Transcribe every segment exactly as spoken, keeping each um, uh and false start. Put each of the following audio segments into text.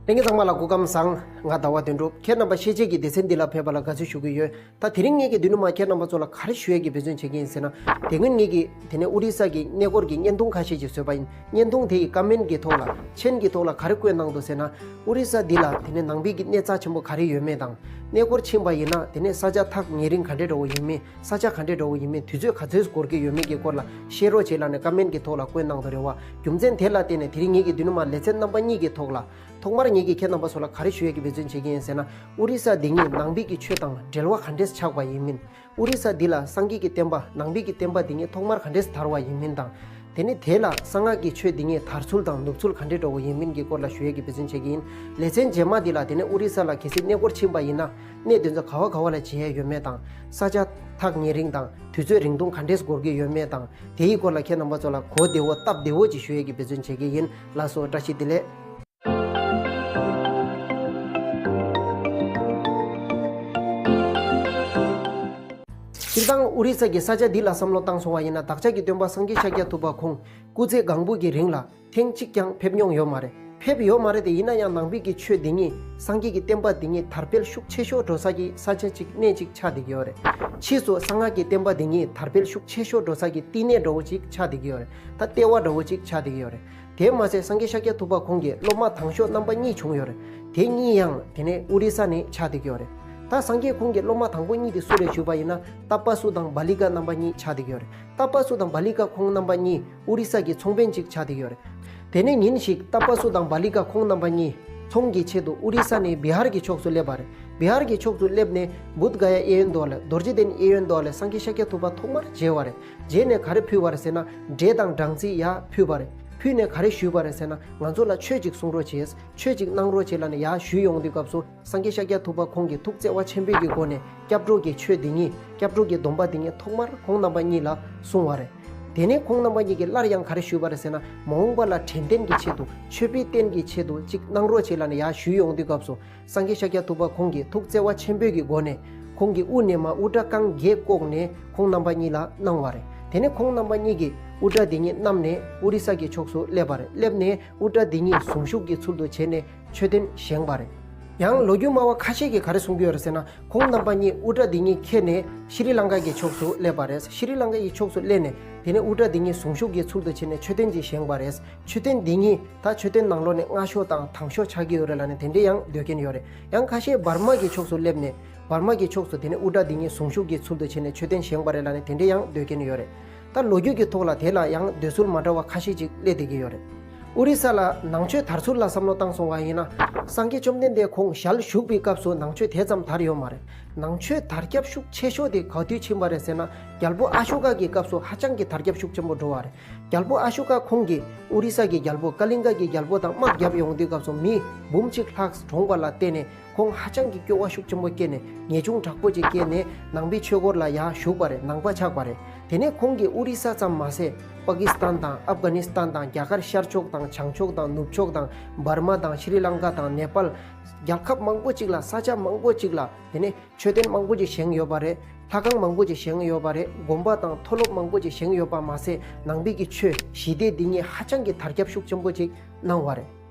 ལྷན་རྒྱས་ཚང་མ་ལ་སྐུ་ཁམས་བཟང་། ང་ཟླ་བ་དོན་གྲུབ། ཁྱེད་རྣམ་པ་ཤེས་བྱའི་གི་སྡེ་ཚན་འདི་ལ་ཕེབས་པ་ལ་དགའ་བསུ་ཞུ་གི་ཡོད། ད་དེ་རིང་ངེད་ཀྱི་མདུན་དུ་མ་ཁྱེད་རྣམ་པ་ཚོ་ལ་ག་རེ་ཞུ་ཡས་ཀྱི་འབད་བརྩོན་བྱེད་ཀྱི་ཡིན་ཟེར་ན། དེ་སྔོན་ངེད་ཀྱི་དེ་ནས་ཨོ་རི་ས་གི་གནས་སྐོར་གྱི་བརྙན་ཐུང་ཁ་ཤས་ཅིག་བཟོས་པ་ཡིན། བརྙན་ཐུང་དེ་ཡི་ཀ་མེན་གྱི་ཐོག་ལ་མཆན་གྱི་ཐོག་ལ་ག་རེ་བཀོད་གནང་འདུག་ཟེར་ན། ཨོ་རི་ས་འདི་ལ་དེ་ནས་ནང་པའི་གི་གནས་རྩ་ཆེན་པོ་ག་རེ་ཡོད་མེད་དང་། གནས་སྐོར་ཕྱིན་པ་ཡིན་ན་དེ་ནས་ས་ཆ་ཐག་ཉེ་རིང་ག་འདྲས་འདྲ་བོ་ཡིན་མིན། ས་ཆ་ག་འདྲས་འདྲ་བོ་ཡིན་མིན། དུས་ཚོད་ག་ཚོད་འགོར་གྱི་ཡོད་མེད་ཀྱི་སྐོར་ལ་བཤད་རོགས་བྱེད་ལབ་ནས་ཀ་མེན་གྱི་ཐོག་ལ་བཀོད་གནང་འདུག་རེད་བ། རྒྱུ་མཚན་དེ་ལ་བརྟེན་ནས་དེ་རིང་ངེད་ཀྱི་མདུན་དུ་མ་ལེ་ཚན་རྣམ་པ་གཉིས་ཀྱི་ཐོག་ལ། ཐོག་མར་ངེད་ཀྱིས་ཁྱེད་རྣམ་པ་ཚོ་ལ་ག་རེ་ཞུ་ཡས་ཀྱི་འབད་བརྩོན་བྱེད་ཀྱི་ཡིན་ཟེར་ན། ཨོ་རི་ས་འདི་ཉིད་ནང་པའི་གི་ཆོས་དང་འབྲེལ་བ་ག་འདྲས་ཆགས་པ་ཡིན་མིན། ཨོ་རི་ས་འདི་ལ་སངས་རྒྱས་ཀྱི་བསྟན་པ། ནང་པའི་གི་བསྟན་པ་འདི་ཉིད་ཐོག་མར་ག་འདྲས་དར་བ་ཡིན་མིན་དང་། དེ་ནས་དེ་ལ་གསང་སྔགས་ཀྱི་ཆོས་འདི་ཉིད་དར་ཚུལ་དང་ནུབ་ཚུལ་ག་འདྲས་འདྲ་བོ་ཡིན་མིན་གྱི་སྐོར་ལ་ཞུ་ཡས་ཀྱི་འབད་བརྩོན་བྱེད་ཀྱི་ཡིན། ལེ་ཚན་རྗེས་མ་འདི་ལ་དེ་ནས་ཨོ་རི་ས་ལ་གལ་སྲིད་གནས་སྐོར་ཕྱིན་པ་ཡིན་ན། གནས་དེ་ཚོ་ག་བ་ག་བ་ལ་མཇལ་ཡས་ཡོད་མེད་དང་། ས་ཆ་ཐག་ཉེ་རིང་དང་། དུས་ཚོད་རིང་ཐུང་ག་འདྲས་འགོར་གྱི་ཡོད་མེད་དང་། དེའི་སྐོར་ལ་ཁྱེད་རྣམ་པ་ཚོ་ལ་གོ་བདེ་བོ་སྟབས་བདེ་བོ་ཅིག་ཞུ་ཡས་ཀྱི་འབད་བརྩོན་བྱེད་ཀྱི་ཡིན། ལགས་སོ། བཀྲ་ཤིས་བདེ་ལེགས། སྤྱིར་བཏང་ཨོ་རི་ས་གི་ས་ཆ་འདི་ལ་བསམ་བློ་བཏང་སོང་བ་ཡིན་ན། བདག་ཅག་གི་སྟོན་པ་སངས་རྒྱས་ཤཱཀྱ་ཐུབ་པ་ཁོང་སྐུ་ཚེ་གང་པོ་གི་རིང་ལ་ཐེངས་གཅིག་ཀྱང་ཕེབས་མྱོང་ཡོད་མ་རེད། ཕེབས་ཡོད་མ་རེད་དེ། ཡིན་ན་ཡང་ནང་པའི་གི་ཆོས་འདི་ཉིད། སངས་རྒྱས་ཀྱི་བསྟན་པ་འདི་ཉིད་དར་འཕེལ་ཤུགས་ཆེ་ཤོས་འགྲོ་ས་གི་ས་ཆ་གཅིག་གནས་གཅིག་ཆགས་བསྡད་ཀྱི་ཡོད་རེད། ཕྱིས་སུ་གསང་སྔགས་ཀྱི་བསྟན་པ་འདི་ཉིད་དར་འཕེལ་ཤུགས་ཆེ་ཤོས་འགྲོ་ས་གི་བསྟི་གནས་འདྲ་བོ་གཅིག་ཆགས་བསྡད་ཀྱི་ཡོད་རེད། ད་ལྟེ་བ་འདྲ་བོ་གཅིག་ཆགས་བསྡད་ཀྱི་ཡོད་རེད། དེ་མ་ཟད་སངས་རྒྱས་ཤཱཀྱ་ཐུབ་པ་ཁོང་གི་སློབ་མ་དང་ཤོས་རྣམ་པ་གཉིས་བྱུང་ཡོད་རེད། དེ་གཉིས་ཡང་དེ་ནས་ཨོ་རི་ས་ནས་ཆགས་བསྡད་ཀྱི་ཡོད་རེད། ད་སངས་རྒྱས་ཁོང་གི་སློབ་མ་དང་པོ་གཉིས་དེ་སུ་རེད་ཞུས་པ་ཡིན་ན། ཏ་པ་སུ་དང་བ་ལི་ཀ་རྣམ་པ་གཉིས་ཆགས་བསྡད་ཀྱི་ཡོད་རེད། ཏ་པ་སུ་དང་བ་ལི་ཀ་ཁོང་རྣམ་པ་གཉིས་ཨོ་རི་ས་གི་ཚོང་དཔོན་གཅིག་ཆགས་བསྡད་ཀྱི་ཡོད་རེད། དེ་ནས་ཉིན་ཞིག་ཏ་པ་སུ་དང་བ་ལི་ཀ་ཁོང་རྣམ་པ་གཉིས་ཚོང་གི་ཆེད་དུ་ཨོ་རི་ས་ནས་བི་ཧར་གྱི་ཕྱོགས་སུ་སླེབས་པ་རེད། བི་ཧར་གྱི་ཕྱོགས་སུ་སླེབས་ནས་བུདྡྷ་ག་ཡ་གཡས་གཡོན་དུ་ལ། རྡོ་རྗེ་གདན་གཡས་གཡོན་དུ་ལ་སངས་རྒྱས་ཤཱཀྱ་ཐུབ་པ་ཐོག་མར་མཇལ་བ་རེད། མཇལ་ནས་ག་རེ་ཕུལ་བ་རེད་ཟེར་ན། འབྲས་དང་སྦྲང་རྩི་ཡར་ཕུལ་བ་རེད། ཕུལ་ནས་ག་རེ་ཞུས་པ་རེད་ཟེར་ན། ང་ཚོ་ལ་ཆོས་ཅིག་གསུང་རོགས་བྱས། ཆོས་ཅིག་གནང་རོགས་བྱེད་ལབ་ནས་ཡར་ཞུས་ཡོང་དུས་སྐབས་སུ། སངས་རྒྱས་ཤཱཀྱ་ཐུབ་པ་ཁོང་གིས་ཐུགས་བརྩེ་བ་ཆེན་པོའི་གི་སྒོ་ནས་སྐྱབས་འགྲོ་གི་ཆོས་འདི་ཉིད། སྐྱབས་འགྲོ་གི་སྡོམ་པ་འདི་ཉིད་ཐོག་མར་ཁོང་རྣམ་པ་གཉིས་ལ་གསུངས་པ་རེད། དེ་ནས་ཁོང་རྣམ་པ་གཉིས་ཀྱིས་སླར་ཡང་ག་རེ་ཞུས་པ་རེད་ཟེར་ན། མ་འོངས་པ་ལ་དྲན་རྟེན་གྱི་ཆེད་དུ། མཆོད་པའི་རྟེན་གྱི་ཆེད་དུ་ཅིག་གནང་རོགས་བྱེད་ལབ་ནས་ཡར་ཞུས་ཡོང་དུས་སྐབས་སུ། སངས་རྒྱས་ཤཱཀྱ་ཐུབ་པ་ཁོང་གིས་ཐུགས་བརྩེ་བ་ཆེན་པོའི་གི་སྒོ་ནས། ཁོང་གི་དབུ་ནས་མར་དབུ་སྐྲ་རྐང་བརྒྱད་བཀོག་ནས་ཁོང་རྣམ་པ་གཉིས་ལ་གནང་བ་རེད། དེ་ནས་ཁོང་རྣམ་པ་གཉིས་ཀྱིས་དབུ་སྐྲ་འདི་ཉིད་བསྣམས་ནས་ཨོ་རི་ས་གི་ཕྱོགས་སུ་སླེབས་པ་རེད། སླེབས་ནས་དབུ་སྐྲ་འདི་ཉིད་གཟུངས་གཞུག་གི་ཚུལ་དུ་བྱས་ནས་མཆོད་རྟེན་བཞེངས་པ་རེད། ཡང་ལོ་རྒྱུས་སྨྲ་བ་ཁ་ཤས་ཀྱིས་ག་རེ་གསུང་གི་ཡོད་རེད་ཟེར་ན། ཁོང་རྣམ་པ་གཉིས་དབུ་སྐྲ་འདི་ཉིད་ཁྱེར་ནས་ཤྲི་ལང་ཀ་གི་ཕྱོགས་སུ་སླེབས་པ་རེད། ཤྲི་ལང་ཀ་གི་ཕྱོགས་སུ་སླེབས་ནས་དེ་ནས་དབུ་སྐྲ་འདི་ཉིད་གཟུངས་གཞུག་གི་ཚུལ་དུ་བྱས་ནས་མཆོད་རྟེན་ཅིག་བཞེངས་པ་རེད། མཆོད་རྟེན་འདི་ཉིད་ད་མཆོད་རྟེན་ནང་ལོགས་ནས་སྔ་ཤོས་དང་དང་ཤོས་ཆགས་ཀྱི་ཡོད་རེད་ལབ་ནས་དེ་འདྲས་ཡང་འདོད་མཁན་ཡོད་རེད། ཡང་ཁ་ཤས་འབར་མ་གི་ཕྱོགས་སུ་སླེབས་ནས། འབར་མ་གི་ཕྱོགས་སུ་དེ་ནས་དབུ་སྐྲ་འདི་ཉིད་གཟུངས་གཞུག་གི་ཚུལ་དུ་བྱས་ནས་མཆོད་རྟེན་བཞེངས་པ་རེད་ལབ་ནས་དེ་འདྲས་ཡང་འདོད་མཁན་ཡོད་རེད། ད་ལོ་རྒྱུས་ཀྱི་ཐོག་ལ་དེ་ལ་ཡང་འདོད་ཚུལ་མ་འདྲ་བ་ཁ་ཤས་ཅིག་སླེབས་བསྡད་ཀྱི་ཡོད་རེད། ཨོ་རི་ས་ལ་ནང་ཆོས་དར་ཚུལ་ལ་བསམ་བློ་བཏང་སོང་བ་ཡིན་ན། སངས་རྒྱས་བཅོམ་ལྡན་འདས་ཁོང་ཞལ་བཞུགས་པའི་སྐབས་སུ་ནང་ཆོས་དེ་ཙམ་དར་ཡོད་མ་རེད། ནང་ཆོས་དར་ཁྱབ་ཤུགས་ཆེ་ཤོས་དེ་ག་དུས་ཕྱིན་པ་རེད་ཟེར་ན། རྒྱལ་པོ་ཨ་ཤོ་ཀ་གི་སྐབས་སུ་ཧ་ཅང་གི་དར་ཁྱབ་ཤུགས་ཆེན་པོ་འགྲོ་བ་རེད། རྒྱལ་པོ་ཨ་ཤོ་ཀ་ཁོང་གིས་ཨོ་རི་ས་གི་རྒྱལ་པོ་ཀ་ལིང་ག་གི་རྒྱལ་པོ་དང་དམག་བརྒྱབ་ཡོང་དུས་སྐབས་སུ་མི་འབུམ་གཅིག་ལྷག་གྲོངས་པ་ལ་བརྟེན་ནས། ཁོང་ཧ་ཅང་གི་སྐྱོ་བ་ཤུགས་ཆེན་པོ་སྐྱེས་ནས། ངེས་འབྱུང་དྲག་པོ་ཅིག་སྐྱེས་ནས་ནང་པའི་ཆོས་སྐོར་ལ་ཡར་ཞུགས་པ་རེད། ནང་པ་ཆགས་པ་རེད། དེ་ནས་ཁོང་གིས་ཨོ་རི་ས་ཙམ་མ་ཟད། པ་ཀི་སི་ཐན་དང་ཨབ་གྷ་ནི་སི་ཐན་དང་། རྒྱ་གར་ཤར་ཕྱོགས་དང་བྱང་ཕྱོགས་དང་ནུབ་ཕྱོགས་དང་། འབར་མ་དང་ཤྲི་ལང་ཀ་དང་ནེ་པཱལ། རྒྱལ་ཁབ་མང་པོ་ཅིག་ལ། ས་ཆ་མང་པོ་ཅིག་ལ། དེ་ནས་མཆོད་རྟེན་མང་པོ་ཅིག་བཞེངས་ཡོད་པ་རེད། ལྷ་ཁང་མང་པོ་ཅིག་བཞེངས་ཡོད་པ་རེད། དགོན་པ་དང་མཐོ་སློབ་མང་པོ་ཅིག་བཞེངས་ཡོད་པ་མ་ཟད། ནང་པའི་གི་ཆོས་ཞི་བདེ་འདི་ཉིད་ཧ་ཅང་གི་དར་ཁྱབ་ཤུགས་ཆེན་པོ་ཅིག་གནང་བ་རེད།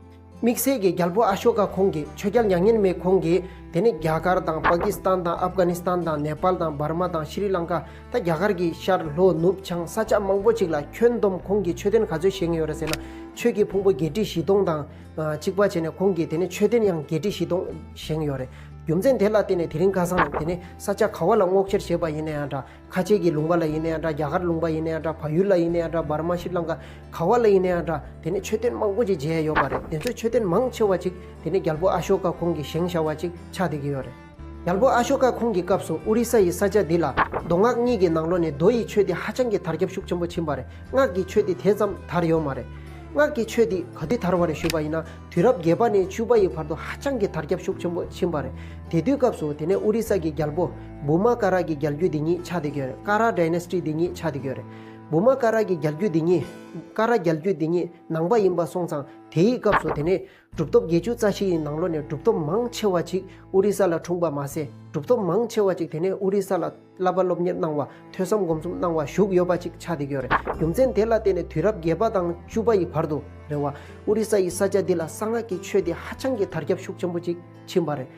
དམིགས་བསལ་གྱི་རྒྱལ་པོ་ཨ་ཤོ་ཀ་ཁོང་གིས། ཆོས་རྒྱལ་མྱ་ངན་མེད་ཁོང་གིས། དེ་ནས་རྒྱ་གར་དང་པ་ཀི་སི་ཐན་དང་ཨབ་གྷ་ནི་སི་ཐན་དང་ནེ་པཱལ་དང་འབར་མ་དང་ཤྲི་ལང་ཀ། ད་རྒྱ་གར་གྱི་ཤར་ལྷོ་ནུབ་བྱང་ས་ཆ་མང་པོ་ཅིག་ལ་ཁྱོན་བསྡོམས་ཁོང་གིས་མཆོད་རྟེན་ག་ཚོད་བཞེངས་ཡོད་རེད་ཟེར་ན། ཆོས་ཀྱི་ཕུང་པོ་བརྒྱད་ཁྲི་བཞི་སྟོང་དང་གཅིག་པ་བྱས་ནས། ཁོང་གིས་དེ་ནས་མཆོད་རྟེན་ཡང་བརྒྱད་ཁྲི་བཞི་སྟོང་བཞེངས་ཡོད་རེད། རྒྱུ་མཚན་དེ་ལ་བརྟེན་ནས་དེ་རིང་ཁ་སང་དེ་ནས་ས་ཆ་ག་བ་ལ་སྔོག་བཤེར་བྱས་པ་ཡིན་ན་ཡང་འདྲ། ཁ་ཆེ་གི་ལུང་པ་ལ་ཡིན་ན་ཡང་འདྲ། རྒྱ་གར་ལུང་པ་ཡིན་ན་ཡང་འདྲ། བལ་ཡུལ་ལ་ཡིན་ན་ཡང་འདྲ། འབར་མ་ཤྲི་ལང་ཀ་ག་བ་ལ་ཡིན་ན་ཡང་འདྲ། དེ་ནས་མཆོད་རྟེན་མང་པོ་ཅིག་མཇལ་ཡ་ཡོད་པ་རེད། དེ་ཚོའི་མཆོད་རྟེན་མང་ཆེ་བ་ཅིག་དེ་ནས་རྒྱལ་པོ་ཨ་ཤོ་ཀ་ཁོང་གིས་བཞེངས་བཞག་པ་ཅིག་ཆགས་བསྡད་ཀྱི་ཡོད་རེད། རྒྱལ་པོ་ཨ་ཤོ་ཀ་ཁོང་གི་སྐབས་སུ་ཨོ་རི་ས་ཡི་ས་ཆ་འདི་ལ་མདོ་སྔགས་གཉིས་ཀྱི་ནང་ལོགས་ནས་མདོ་ཡི་ཆོས་འདི་ཧ་ཅང་གི་དར་ཁྱབ་ཤུགས་ཆེན་པོ་ཕྱིན་པ་རེད། སྔགས་ཀྱི་ཆོས་འདི་དེ་ཙམ་དར་ཡོད་མ་རེད། སྔགས་ཀྱི་ཆོས་འདི་ག་དུས་དར་བ་རེད་ཞུས་པ་ཡིན་ན། དུས་རབས་བརྒྱད་པ་ནས་བཅུ་པ་ཡི་བར་དུ་ཧ་ཅང་གི་དར་ཁྱབ་ཤུགས་ཆེན་པོ་ཕྱིན་པ་རེད། དེ་དུས་སྐབས་སུ་དེ་ནས་ཨོ་རི་ས་གི་རྒྱལ་པོ་བྷུ་མ་ཀ་ར་གི་རྒྱལ་རྒྱུད་འདི་ཉིད་ཆགས་བསྡད་ཀྱི་ཡོད་རེད། ཀ་ར་ཌའི་ནེ་སི་ཊི་འདི་ཉིད་ཆགས་བསྡད་ཀྱི་ཡོད་རེད། བྷུ་མ་ཀ་ར་གི་རྒྱལ་རྒྱུད་འདི་ཉིད། ཀ་ར་རྒྱལ་རྒྱུད་འདི་ཉིད་ནང་པ་ཡིན་པ་སོང་ཙང་། དེའི་སྐབས་སུ་དེ་ནས་གྲུབ་ཐོབ་བརྒྱད་ཅུ་རྩ་བཞི་ཡི་ནང་ལོགས་ནས་གྲུབ་ཐོབ་མང་ཆེ་བ་ཅིག་ཨོ་རི་ས་ལ་འཁྲུངས་པ་མ་ཟད། གྲུབ་ཐོབ་མང་ཆེ་བ་ཅིག་དེ་ནས་ཨོ་རི་ས་ལ་བསླབ་པ་སློབ་གཉེར་གནང་བ། ཐོས་བསམ་སྒོམ་གསུམ་གནང་བ་བཞུགས་ཡོད་པ་ཅིག་ཆགས་བསྡད་ཀྱི་ཡོད་རེད། རྒྱུ་མཚན་དེ་ལ་བརྟེན་ནས་དུས་རབས་བརྒྱད་པ་དང་བཅུ་པ་ཡི་བར་དུ་རེད་བ། ཨོ་རི་ས་ཡི་ས་ཆ་འདི་ལ་གསང་སྔགས་ཀྱི་ཆོས་འདི་ཧ་ཅང་གི་དར་ཁྱབ་ཤུགས་ཆེན་པོ་ཅིག་ཕྱིན་པ་རེད།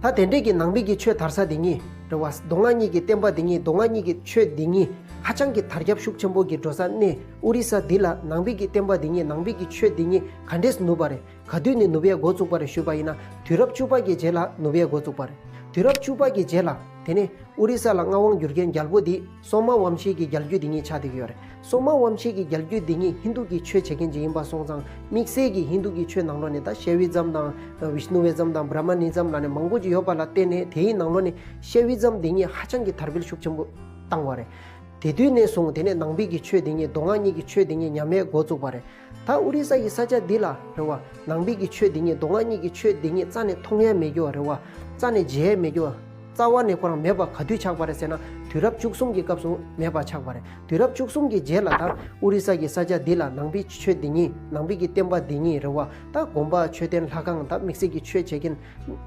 ད་དེ་འདྲས་ཀྱི་ནང་པའི་གི་ཆོས་དར་ས་འདི་ཉིད་རེད་བ། མདོ་སྔགས་གཉིས་ཀྱི་བསྟན་པ་འདི་ཉིད། མདོ་སྔགས་གཉིས་ཀྱི་ཆོས་འདི་ཉིད་ཧ་ཅང་གི་དར་ཁྱབ་ཤུགས་ཆེན་པོ་གི་འགྲོ་ས་གནས་ཨོ་རི་ས་འདི་ལ་ནང་པའི་གི་བསྟན་པ་འདི་ཉིད། ནང་པའི་གི་ཆོས་འདི་ཉིད་ག་འདྲས་ནུབ་པ་རེད། ག་དུས་ནས་ནུབ་ཡས་འགོ་བཙུགས་པ་རེད་ཞུས་པ་ཡིན་ན། དུས་རབས་བཅུ་པ་གི་རྗེས་ལ་ནུབ་ཡས་འགོ་བཙུགས་པ་རེད། དུས་རབས་བཅུ་པ་གི་རྗེས་ལ་དེ་ནས་ཨོ་རི་ས་ལ་མངའ་དབང་བསྒྱུར་མཁན་རྒྱལ་པོ་འདི་སོ་མ་ཝམ་ཤི་གི་རྒྱལ་རྒྱུད་འདི་ཉིད་ཆགས་བསྡད་ཀྱི་ཡོད་རེད། སོ་མ་ཝམ་ཤི་གི་རྒྱལ་རྒྱུད་འདི་ཉིད་ཧིན་དུ་གི་ཆོས་བྱེད་མཁན་ཅིག་ཡིན་པ་སོང་ཙང་། དམིགས་བསལ་གྱི་ཧིན་དུ་གི་ཆོས་ནང་ལོགས་ནས་ད་ཤེ་ཝི་ཛམ་དང་། ཝིཤ་ནུ་ཝི་ཛམ་དང་བྷ་ར་མ་ནི་ཛམ་ལབ་ནས་མང་པོ་ཅིག་ཡོད་པ་ལ་བརྟེན་ནས། དེའི་ནང་ལོགས་ནས་ཤེ་ཝི་ཛམ་འདི་ཉིད་ཧ་ཅང་གི་དར་འཕེལ་ཤུགས་ཆེན་པོ་བཏང་བ་རེད། དེ་དུས་ནས་བཟུང་དེ་ནས་ནང་པའི་གི་ཆོས་འདི་ཉིད། མདོ་སྔགས་གཉིས་ཀྱི་ཆོས་འདི་ཉིད་ཉམས་ཡས་འགོ་བཙུགས་པ་རེད། ད་ཨོ་རི་ས་ཡི་ས་ཆ་འདི་ལ་རེད་བ། ནང་པའི་གི་ཆོས་འདི་ཉིད། མདོ་སྔགས་གཉིས་ཀྱི་ཆོས་འདི་ཉིད་རྩ་ནས་མཐོང་ཡས་མེད་རྒྱུ་བ་རེད་བ། རྩ་ནས་མཇལ་ཡས་མེད་རྒྱུ་བ། རྩ་བ་ནས་ཁོ་རང་མེད་པ་ག་དུས་ཆགས་པ་རེད་ཟེར་ན། དུས་རབས་བཅུ་གསུམ་གྱི་སྐབས་སུ་མེད་པ་ཆགས་པ་རེད། དུས་རབས་བཅུ་གསུམ་གྱི་རྗེས་ལ་ད་ཨོ་རི་ས་གི་ས་ཆ་འདི་ལ་ནང་པའི་ཆོས་འདི་ཉིད། ནང་པའི་གི་བསྟན་པ་འདི་ཉིད་རེད་བ། ད་དགོན་པ་མཆོད་རྟེན་ལྷ་ཁང་ད་དམིགས་བསལ་གྱི་ཆོས་བྱེད་མཁན་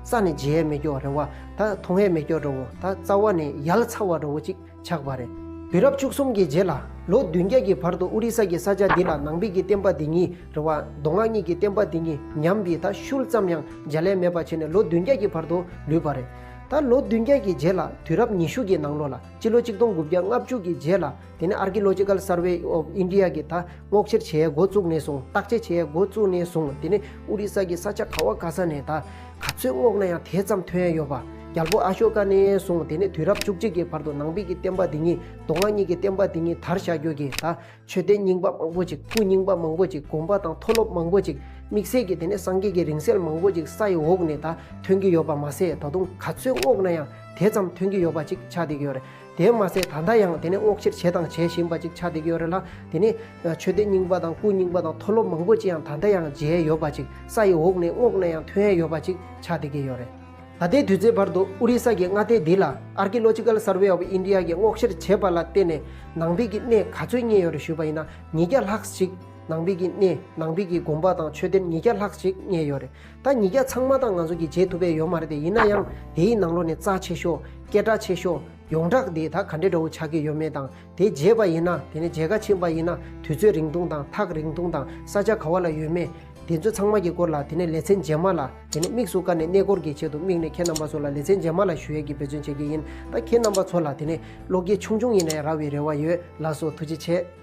རྩ་ནས་མཇལ་ཡས་མེད་རྒྱུ་བ་རེད་བ། ད་མཐོང་ཡས་མེད་རྒྱུ་འདྲ་བོ། ད་རྩ་བ་ནས་ཡལ་ཚར་བ་འདྲ་བོ་ཅིག་ཆགས་པ་རེད། དུས་རབས་བཅུ་གསུམ་གྱི་རྗེས་ལ་ལོ་བདུན་བརྒྱ་གི་བར་དུ་ཨོ་རི་ས་གི་ས་ཆ་འདི་ལ་ནང་པའི་གི་བསྟན་པ་འདི་ཉིད་རེད་བ། མདོ་སྔགས་གཉིས་ཀྱི་བསྟན་པ་འདི་ཉིད་ཉམས་པའི་ད་ཤུལ་ཙམ་ཡང་མཇལ་ཡས་མེད་པ་བྱས་ནས་ལོ་བདུན་བརྒྱ་གི་བར་དུ་ལུས་པ་རེད། ད་ལོ་བདུན་བརྒྱ་གི་རྗེས་ལ་དུས་རབས་ཉི་ཤུ་གི་ནང་ལོགས་ལ། སྤྱི་ལོ་ཆིག་སྟོང་དགུ་བརྒྱ་ལྔ་བཅུ་གི་རྗེས་ལ་དེ་ནས་Archaeological Survey of India གི་ད་སྔོག་བཤེར་བྱེད་ཡས་འགོ་བཙུགས་ནས་བཟུང་། བརྟག་དཔྱད་བྱེད་ཡས་འགོ་བཙུགས་ནས་བཟུང་། དེ་ནས་ཨོ་རི་ས་གི་ས་ཆ་ག་བ་ག་ས་ནས་ད་ག་ཚོད་སྔོག་ན་ཡང་དེ་ཙམ་ཐོན་ཡས་ཡོད་པ། རྒྱལ་པོ་ཨ་ཤོ་ཀ་ནས་བཟུང་དེ་ནས་དུས་རབས་བཅུ་གཅིག་གི་བར་དུ་ནང་པའི་གི་བསྟན་པ་འདི་ཉིད། མདོ་སྔགས་གཉིས་ཀྱི་བསྟན་པ་འདི་ཉིད་དར་བཞག་རྒྱུ་གི་ད་མཆོད་རྟེན་རྙིང་པ་མང་པོ་ཅིག་སྐུ་རྙིང་པ་མང་པོ་ཅིག་དགོན་པ་དང་མཐོ་སློབ་མང་པོ་ཅིག་དམིགས་བསལ་གྱི་དེ་ནས་སངས་རྒྱས་ཀྱི་རིང་བསྲེལ་མང་པོ་ཅིག་ས་ཡི་འོག་ནས་ད་ཐོན་གྱི་ཡོད་པ་མ་ཟད། ད་དུང་ག་ཚོད་སྔོག་ན་ཡང་དེ་ཙམ་ཐོན་གྱི་ཡོད་པ་ཅིག་ཆགས་བསྡད་ཀྱི་ཡོད་རེད། དེ་མ་ཟད་ད་ལྟ་ཡང་དེ་ནས་སྔོག་བཤེར་བྱས་དང་བྱེད་བཞིན་པ་ཅིག་ཆགས་བསྡད་ཀྱི་ཡོད་རེད་ལ། དེ་ནས་མཆོད་རྟེན་རྙིང་པ་དང་སྐུ་རྙིང་པ་དང་མཐོ་སློབ་མང་པོ་ཅིག་ཡང་ད་ལྟ་ཡང་མཇལ་ཡོད་པ་ཅིག་ས་ཡི་འོག་ནས་སྔོག་ན་ཡང་ཐོན་ཡས་ཡོད་པ་ཅིག་ཆགས་བསྡད་ཀྱི་ཡོད་རེད། ད་ལྟའི་དུས་ཚོད་བར་དུ་ཨོ་རི་ས་གི་མངའ་སྡེ་འདི་ལ་Archaeological Survey of India གི་སྔོག་བཤེར་བྱས་པ་ལ་བརྟེན་ནས་ནང་པའི་གི་གནས་ག་ཚོད་རྙེད་ཡོད་རེད་ཞུས་པ་ཡིན་ན། ཉིས་བརྒྱ་ལྷག་ཅིག་ནང་པའི་གི་གནས། ནང་པའི་གི་དགོན་པ་དང་མཆོད་རྟེན་ཉིས་བརྒྱ་ལྷག་ཅིག་རྙེད་ཡོད་རེད། ད་ཉིས་བརྒྱ་ཚང་མ་དང་ང་ཚོ་གིས་མཇལ་ཐུབ་པ་ཡོད་མ་རེད་དེ། ཡིན་ན་ཡང་དེའི་ནང་ལོགས་ནས་རྩ་ཆེ་ཤོས། སྐད་གྲགས་ཆེ་ཤོས། ཡོངས་གྲགས་དེ་ད་ག་འདྲས་འདྲ་བོ་ཆགས་ཀྱི་ཡོད་མེད་དང་། དེ་མཇལ་བ་ཡིན་ན། དེ་ནས་མཇལ་ཁ་ཕྱིན་པ་ཡིན་ན། དུས་ཚོད་རིང་ཐུང་དང་། ཐག་རིང་ཐུང་དང་། ས་ཆ་ག་བ་ལ་ཡོད་མེད། དེ་ཚོ་ཚང་མ་གི་སྐོར་ལ་དེ་ནས་ལེ་ཚན་རྗེས་མ་ལ། དེ་ནས་དམིགས་སུ་བཀར་ནས་གནས་སྐོར་གྱི་ཆེད་དུ་དམིགས་ནས་ཁྱེད་རྣམ་པ་ཚོ་ལ་ལེ་ཚན་རྗེས་མ་ལ་ཞུ་ཡས་ཀྱི་འབད་བརྩོན་བྱེད་ཀྱི་ཡིན། ད་ཁྱེད་རྣམ་པ་ཚོ་ལ་དེ་ནས་བློ་སྐྱེད་ཆུང་ཆུང་ཡིན་ན་ཡང་རག་པའི་རེ་བ་ཡོད། ལགས་སོ། ཐུགས་རྗེ་ཆེ།